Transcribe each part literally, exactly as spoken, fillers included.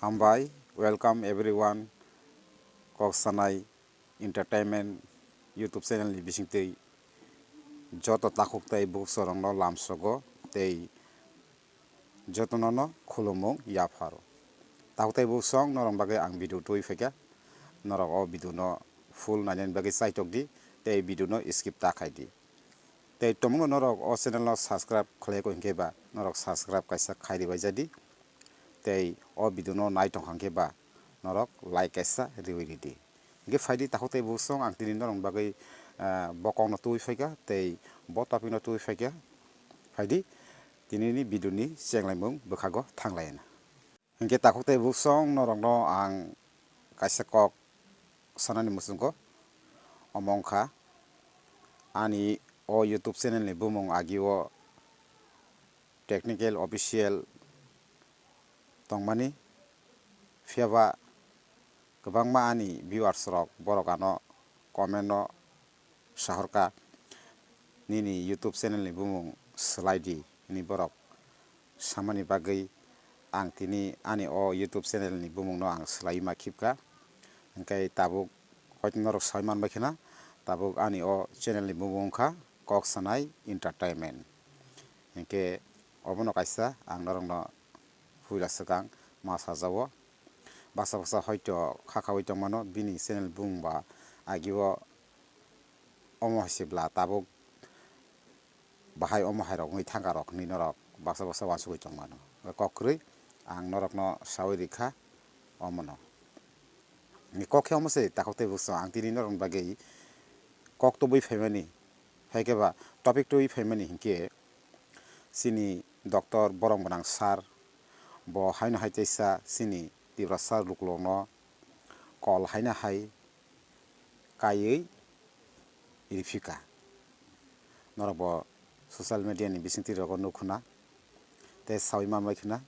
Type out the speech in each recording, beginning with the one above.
Hambai, welcome everyone. Kok Sanai Entertainment YouTube channel ni bisingtwi joto takhuk tei buksorokno lamsogo tei jotono no khulumung yapharo. Takhuk tei buksong norok bagwi ang video twi phaikha. Norok o video no full nainani bagwi chaitok di tei video no skip ta khai di. Tei tomungno norok o channel no subscribe khlai kho hinkhe ba norok subscribe kaisa khai ribai jadi. Tei o video no nai tongkha hinkhe ba norok like kaisa riwi ridi. Hinkhe phaidi takhuk tei buksong ang tini norok bagwi, ah, bo kokno twi phaikha tei bo topic no twi phaikha. Phaidi tini ni video ni chenglaimung bwkhago thanglaina. Hinkhe takhuk tei buksong norokno ang kaisa kok sanani muchungo, omo wngkha ani o YouTube channel ni bumung agio Technical Official tongmani, phiyaba kwbangma ani viewers rok borok ano comment no sahorkha, "Nini YouTube channel ni bumung swlai di," hwnwi borok samani bagwi ang tini ani o YouTube channel ni bumung no ang swlaiwi ma khibkha. Hinkhe tabuk hoito norok sawi manbai kheno, tabuk ani o channel ni bumung wngkha Kok Sanai Entertainment. Hinkhe obono kaisa ang norokno puila swkang ma sajao. Baksa baksa hoito kha khaui tongmano bini channel bumung ba agio omo hai se bla tabuk bahai omo hai rok wngwi thangkha rok hinwi norok baksa baksa uansugwi tongmano. Kok kwrwi ang norokno sawi rikha omono. Ni kok khe omo se takhuk tei buksong ang tini norokni bagwi kok tubui phaimani, hai khe ba topic tubui phaimani hinkhe chini Doctor Borong Gwnang sir bo haino hai teisa chini Tiprasa lukurokno kol haino hai kaiwi riphika. Norok bo social media ni bisingtwi rogo nukho na tei sawi manbai khna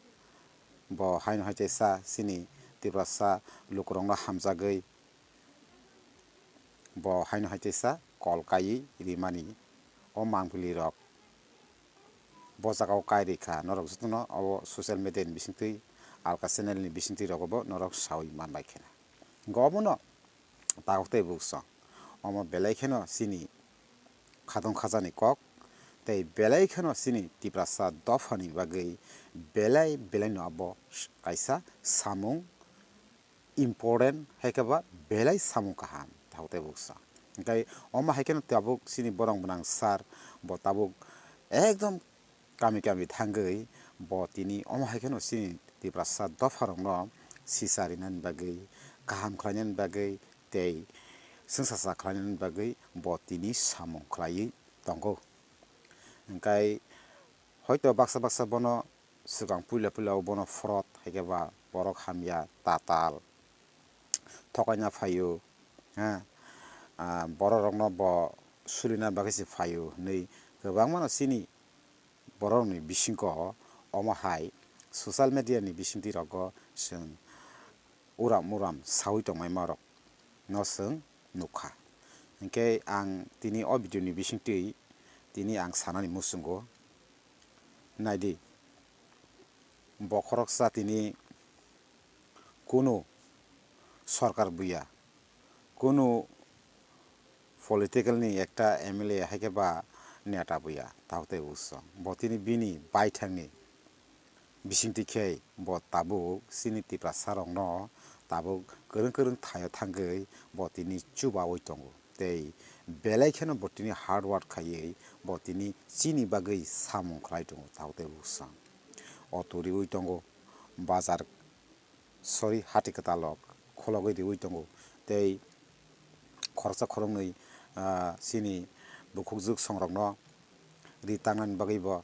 bo haino hai teisa chini Tiprasa lukurokno hamjagwi bo haino hai teisa kol kaiwi rimani o mangpili rok bo jaga o kai rikha. Norok jotono abo social media ni bisingtwi alka channel ni bisingtwi rogo bo norok sawi manbai khna. Hinkhe obono takhuk tei buksong omo belai kheno chini khatong khajani kok tei belai kheno chini Tiprasa dophani bagwi belai belai no abo kaisa samung important hai khe ba belai samung kaham takhuk tei buksong. Hinkhe omo hai kheno tabuk chini Borong Gwnang sir bo tabuk ekdom kami kami thangwi bo tini omo hai kheno chini Tiprasa dopharokno sisa rinani bagwi, kaham khlainani bagwi tei chwngsacha khlainani bagwi bo tini samung khlaiwi tongo. Hinkhe hoito baksa baksa bono swkang puila puila o bono frot hai khe ba borok hamya, tatal, thokaina phaio, ha, ah, borok rokno bo sulina bagwi se phaio hinwi kwbangma no chini borok rokni bisingo omo hai social media ni bisingtwi rogo chwng uram uram sawi tongmai ma rok no chwng nukha. Hinkhe ang tini o video ni bisingtwi tini ang sanani muchungo naidi. Bokhorok sa tini kunu sorkar buya, kunu political ni ekta M L A hai khe ba neta buya, takhuk tei buksong. Bo tini bini baithangni bisingtwi khe bo tabuk chini Tiprasa rokno tabuk kwrwng kwrwng thaio thangwi bo tini chubaui tongo. Tei belai kheno bo tini hard work khaiwi bo tini chini bagwi samung khlai tongo, takhuk tei buksong. Auto riui tongo, bazar sori hati kwtal rok khologwi riui tongo. Tei khoroksa khoroknwi, ah, chini bukhukjwk songrokno ri tangnani bagwi bo,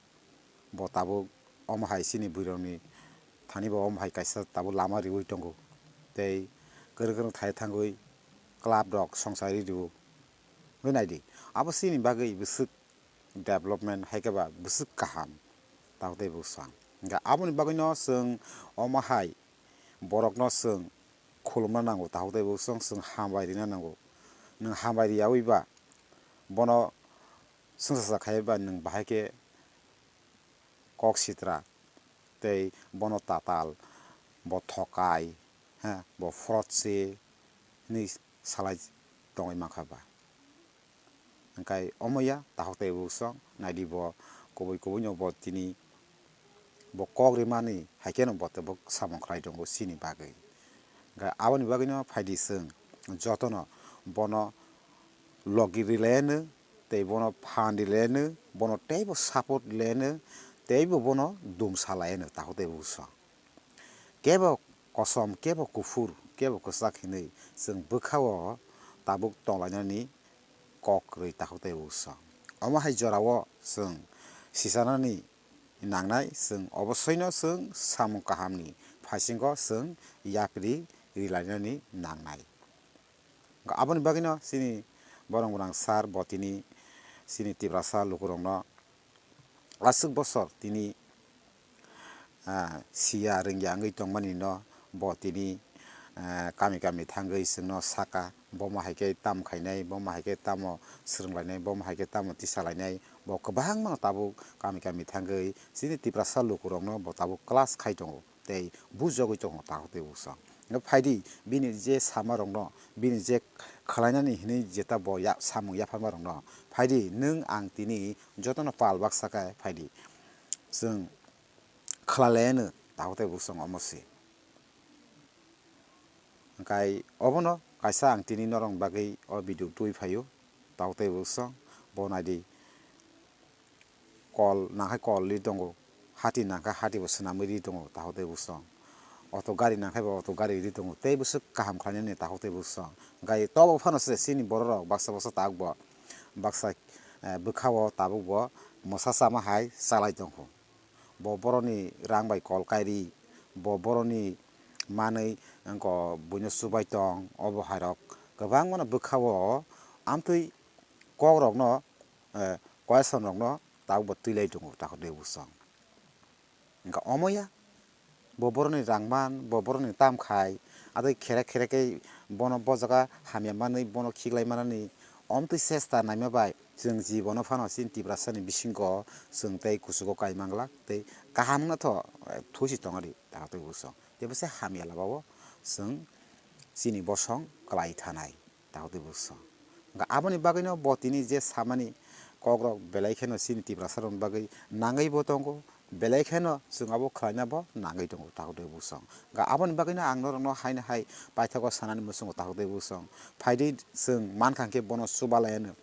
bo tabuk omo hai chini bwrwirokni thani bo omo hai kaisa tabuk lama riui tongo. Tei kwrwng kwrwng thai thangwi club rok songchai rio. Wi naidi, abo chini bagwi bwswk development hai khe ba bwswk kaham, takhuk tei buksong. Hinkhe aboni bagwino chwng omo hai borokno chwng khulumna nango, takhuk tei buksong, chwng hambai rina nango. Nwng hambai riyaui ba bono chwngsacha khai ba nwng bahai khe kok sitra tei bono tatal bo thokai, ha, bo fraud se hinwi salai tongwi mankha ba. Hwnkhe omo ya takhuk tei buksong naidi bo kubui kubui no bo tini bo kok rimani hai kheno bo tei bo samung khlai tongo chini bagwi. Hwnkhe aboni bagwino phaidi chwng jotono bono logi rilaiyano tei bono phan rilaiyano, bono teibo support rilaiyano, teibo bono dumsa laiyano takhuk tei buksong. Kebo kosom, kebo kuphur, kebo kwchak hinwi chwng bwkhao tabuk tonglainani kok kwrwi takhuk tei buksong. Omo hai jorao chwng sichanani nangnai, chwng obosoino chwng samung kahamni phaisingo chwng yapri rilainani nangnai. Aboni bagwino chini borong gwnang sir bo tini chini Tiprasa lukurokno aswk bosor tini, ah, siya rwngya wngwi tongmani no bo tini, ah, kami kami thangwi chwngno saka, bomo hai khe tamo khainai, bomo hai khe tamo swrwnglainai, bomo hai khe tamo tisalainai, bo kwbangma no tabuk kami kami thangwi chini Tiprasa lukurokno bo tabuk class khai tongo. Tei bujagwi tongo takhuk tei buksong. Hwnkhe phaidi bini je samarokno, bini je khlainani hinwi jeta bo ya-, samung yapharmarokno phaidi nwng ang tini jotono pal baksa khe phaidi chwng khlalaiyano takhuk tei buksong omo se. Hwnkhe obono kaisa ang tini norokni bagwi o video twi phaio takhuk tei buksong bo naidi. Kol nangkhai kol ri tongo, hati nangkha hati bo swnamwi ri tongo takhuk tei buksong. Auto gari nangkhai bo auto gari ri tongo, tei bwswk kaham khlainani takhuk tei buksong. Gai tobo phano se chini borok rok baksa baksa tabuk bo baksa, eh, bwkha o tabuk bo mwsa chama hai chalai tongkho. Bo boroni rang bai kol kairi, bo boroni manwi wngkho buino chubai tong, obo hai rok kwbangmano bwkha o amtwi kok rokno, eh, question rokno tabuk bo twilai tongo takhuk tei buksong. Hwnkhe omo ya, bo boroni rang man, bo boroni tam khai, atwi kherek kherek khe bono bo jaga hamya manwi, bono khiklai manani, omtwi chesta naima bai chwng jibono phano chini Tiprasani bisingo chwng tei kuchugo kai manglak tei kaham wngna tho, eh, thusi tongari takhuk tei buksong. Tei bwsai hamya labao chwng chini bosong kwlai thanai. Takhuk tei buksong. Hwnkhe aboni bagwino bo tini je samani kokrok belai kheno chini Tiprasarokni bagwi nangwi bo tongo, belai kheno chwng abo khlaina bo nangwi tongo takhuk tei buksong. Hwnkhe aboni bagwino ang norokno haino hai paithago sanani muchungo takhuk tei buksong. Phaidi chwng mankha hwnkhe bono chuba laiyano,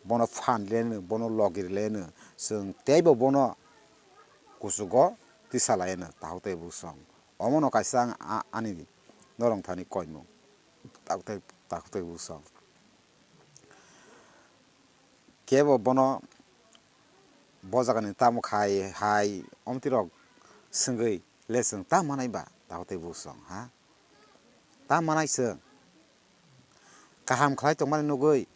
bono phan laiyano, bono logi laiyano, chwng teibo bono kuchugo tisa laiyano takhuk tei buksong. Omono kaisa ang a-, ani norok thani koimung. Takhuk tei, takhuk tei buksong. Kebo bono bo jagani tamo khai hai omtwi rok swngwi le chwng tam manai ba takhuk tei buksong ha? Tam manai chwng kaham khlai tongmani nugwi,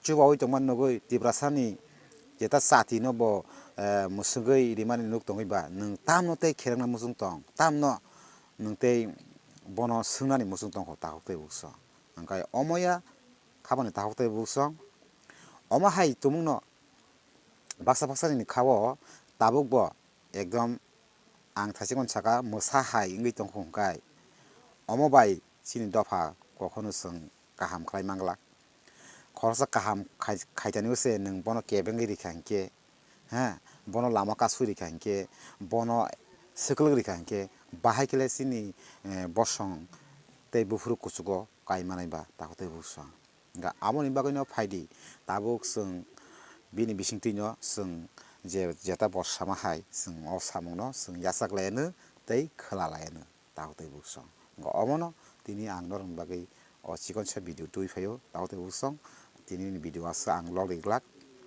chubaui tongmani nugwi Tiprasani jeta chati no bo, eh, mwswgwi rimani nuk tongwi ba, nwng tamno tei kherakna muchung tong, tamno nwng tei bono swngnani muchung tongkho takhuk tei buksong. Hwnkhe omo ya khabani takhuk tei buksong. Omo hai tumungno baksa baksa nini kha-o tabuk bo ekdom ang thaichikmani saka mwsa hai wngwi tongkho hwnkhe omo bai chini dopha kokhorno chwng kaham khlai manglak. Khoroksa kaham khai-, khaitani se nwng bono kebengwi rikha hinkhe, ha, bono lama kasui rikha hinkhe, bono swkwlwk rikha hinkhe, bahai khe le chini, eh, bosong tei buphuru kuchugo kai manai ba takhuk tei buksong. Hwnkhe aboni bagwino phaidi, tabuk chwng bini bisingtwino chwng je jeta bo sama hai, chwng o samungno chwng yachak laiyano tei khwla laiyano. Takhuk tei buksong. Hwnkhe omono tini ang norokni bagwi o chikonsa video twi phaio, takhuk tei buksong. Tini ni video aswk ang log ri glak,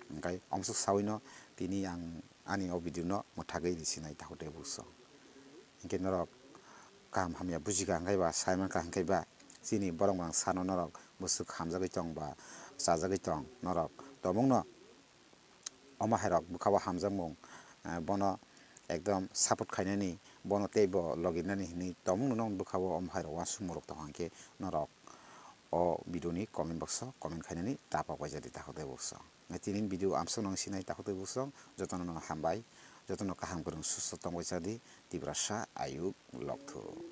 hwnkhe omswk sawino tini ang ani o video no mwthagwi rw sinai takhuk tei buksong. Hwnkhe norok kaham hamya bujiga hwnkhe ba, sai mankha hwnkhe ba, chini borok rang sano norok bwswk hamjagwi tong ba chajagwi tong norok tongmungno. Omo hai rok bwkha o hamjakmung, eh, bono ekdom support khainani, bono tei bo logi nani hinwi tongmung no bwkha o omo hai rok uansukmung rok tong hwnkhe norok o video ni comment box o comment khainani ta pok bai jadi takhuk tei buksong. Tini video amswk nang sinai takhuk tei buksong, jotono no hambai, Jotono kaham kwrwng susto tongwi chadi, Tiprasa ayuk lokthuk.